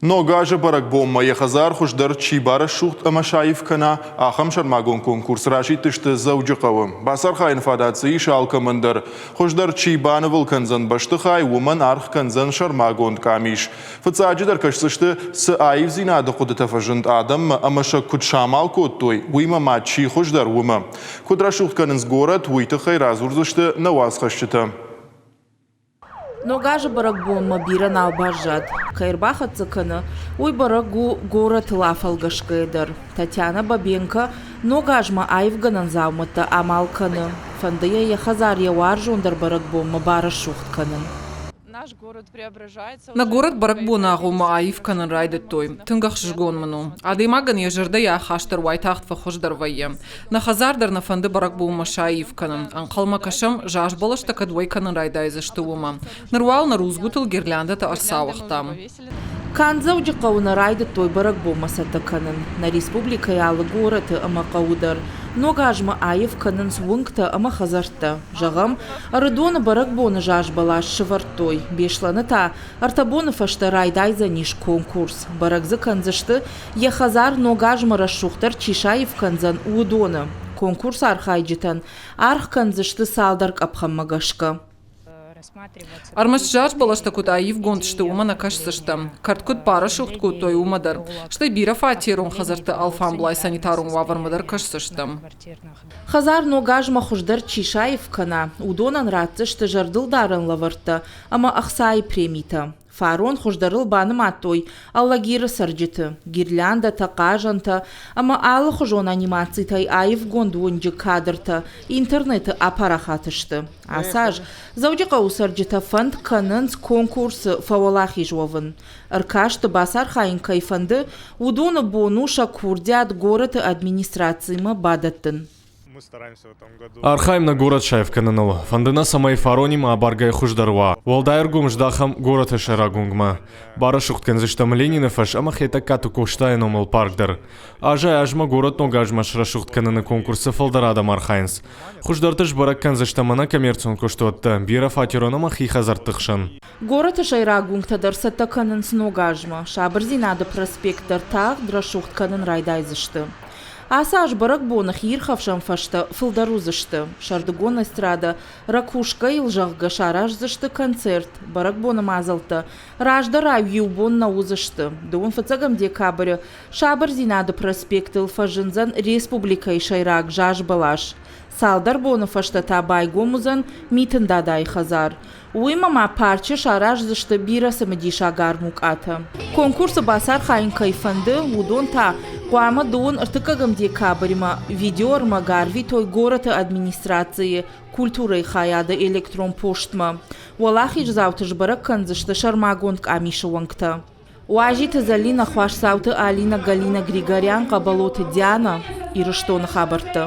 Ног азы бӕрӕгбонмӕ йӕ хӕдзар хуыздӕр чи барӕсугъд ӕмӕ саив кӕна, ахӕм сӕрмагонд конкурс расидтысты Дзӕуджыхъӕуы. Бацархайыны фадат дзы ис алкӕмӕн дӕр. Хуыздӕр чи банывыл кӕндзӕн бӕстыхай, уымӕн аргъ кӕндзӕн сӕрмагонд къамис. Фыццаджыдӕр кӕсдзысты, цы аивдзинады хъуыдытӕ фӕзынд адӕммӕ ӕмӕ сӕ куыд самал кодтой, уыимӕ ма чи хуыздӕр, уымӕ. Куыд рӕсугъд кӕнынц горӕт, уый тыххӕй радзурдзысты нӕ уацхӕсджытӕ. Ног азы бӕрӕгбонмӕ бирӕ нал баззад. Кӕй ӕрбахӕццӕ кӕны, уый бӕрӕг у горӕтыл афӕлгӕсгӕйӕ дӕр. Татьяна Бабенко ног азмӕ аивгӕнӕн дзаумӕттӕ амал кӕны. Фӕнды йӕ йӕ хӕдзар йӕ уарзондӕр бӕрӕгбонмӕ барӕсугъд кӕнын. Нӕ горӕт бӕрӕгбоны агъоммӕ аив кӕнын райдыдтой. Тынг ӕхсызгон мын у. Адӕймагӕн йӕ зӕрдӕ йӕ ахаст дӕр уайтагъд фӕхуыздӕр вӕййы. Нӕ хӕдзар дӕр нӕ фӕнды бӕрӕгбонмӕ саив кӕнын. Ӕнхъӕлмӕ кӕсӕм, заз бӕлӕстӕ кӕд уӕй кӕнын райдайдзысты, уымӕ. Ныр уал нӕ рудзгуытыл гирляндӕтӕ ӕрцауыгътам. Канд Дзӕуджыхъӕуы нӕ райдыдтой бӕрӕгбонмӕ цӕттӕ кӕнын. Нӕ республикӕйы алы горӕты ӕмӕ хъӕуы дӕр ног азмӕ аив кӕнынц уынгтӕ ӕмӕ хӕдзӕрттӕ. Зӕгъӕм, Ӕрыдоны бӕрӕгбоны заз бӕлас сӕвӕрдтой, Беслӕны та ӕртӕ боны фӕстӕ райдайдзӕнис конкурс. Бӕрӕг дзы кӕндзысты, йӕ хӕдзар ног азмӕ рӕсугъддӕр чи саив кӕндзӕн, уыдоны. Конкурсы архайджытӕн аргъ кӕндзысты цалдӕр къӕпхӕнмӕ гӕсгӕ. Ӕрмӕст заз бӕлӕстӕ куыд аивгонд сты, уымӕ нӕ кӕсдзыстӕм. Кӕрт куыд барӕсугъд кодтой, уымӕ дӕр. Стӕй бирӕфатерон хӕдзӕртты алфамблай санитарон уавӕрмӕ дӕр кӕсдзыстӕм. Хӕдзар ног азмӕ хуыздӕр чи саив кӕна, уыдонӕн ратдзысты зӕрдылдарӕн лӕвӕрттӕ ӕмӕ ӕхцайы премитӕ. Фарон хуыздӕрыл банымадтой Алагиры цӕрджыты. Гирляндӕтӕ, хъазӕнтӕ ӕмӕ алыхуызон анимацитӕй аивгонд уынджы кадртӕ интернеты апарахат сты. Ацы аз Дзӕуджыхъӕуы цӕрджытӕ фӕнд кӕнынц конкурсы фӕуӕлахиз уӕвын. Ӕркасты бацархайын кӕй фӕнды, уыдоны бон у сӕ курдиат горӕты администрацимӕ бадӕттын. Архайӕм нӕ горӕт саив кӕныныл. Фӕнды нӕ, цӕмӕй фаронимӕ абаргӕйӕ хуыздӕр уа. Уӕлдай ӕргом здахӕм горӕты сӕйраг уынгмӕ. Барӕсугъд кӕндзыстӕм Ленины фӕз ӕмӕ Хетӕгкаты Къостайы номыл парк дӕр. Азӕй-азмӕ горӕт ног азмӕ срӕсугъд кӕныны конкурсы фылдӕр адӕм архайынц. Хуыздӕрты сбӕрӕг кӕндзыстӕм ӕнӕкоммерцион куыстуӕттӕ, бирӕфатерон ӕмӕ хи хӕдзӕртты хсӕн. Горӕты сӕйраг уынгтӕ дӕр цӕттӕ кӕнынц ног азмӕ. Сабырдзинады проспект дӕр тагъд рӕсугъд кӕнын райдайдзысты. Ацы аз бӕрӕгбоны хиирхӕфсӕн фӕзтӕ фылдӕр уыдзысты. Сӕрдыгон эстрадӕ Ракушкӕйыл, зӕгъгӕ, сараздзысты концерт. Бӕрӕгбоны мадзӕлттӕ раздӕрау иу бон нӕ уыдзысты. Дыууын фыццӕгӕм декабры Сабырдзинады проспектыл фӕзындзӕн республикӕйы сӕйраг зазбӕлас. Цалдӕр боны фӕстӕ та байгом уыдзӕн Митын Дадайы хӕдзар. Уыимӕ ма парчы сараздзысты бирӕ цымыдисаг армукъатӕ. Конкурсы бацархайын кӕй фӕнды, уыдон та хъуамӕ дыууын ӕртыккӕгӕм декабрьмӕ видеоӕрмӕг арвитой горӕты администрацийы культурӕйы хайады электрон постмӕ. Уӕлахиздзауты сбӕрӕг кӕндзысты сӕрмагонд къамисы уӕнгтӕ. Уазиты Зӕлинӕ, Хуасдзауты Алинӕ, Галина Григорян, Хъӕбӕлоты Дианӕ, Ирыстоны хабӕрттӕ.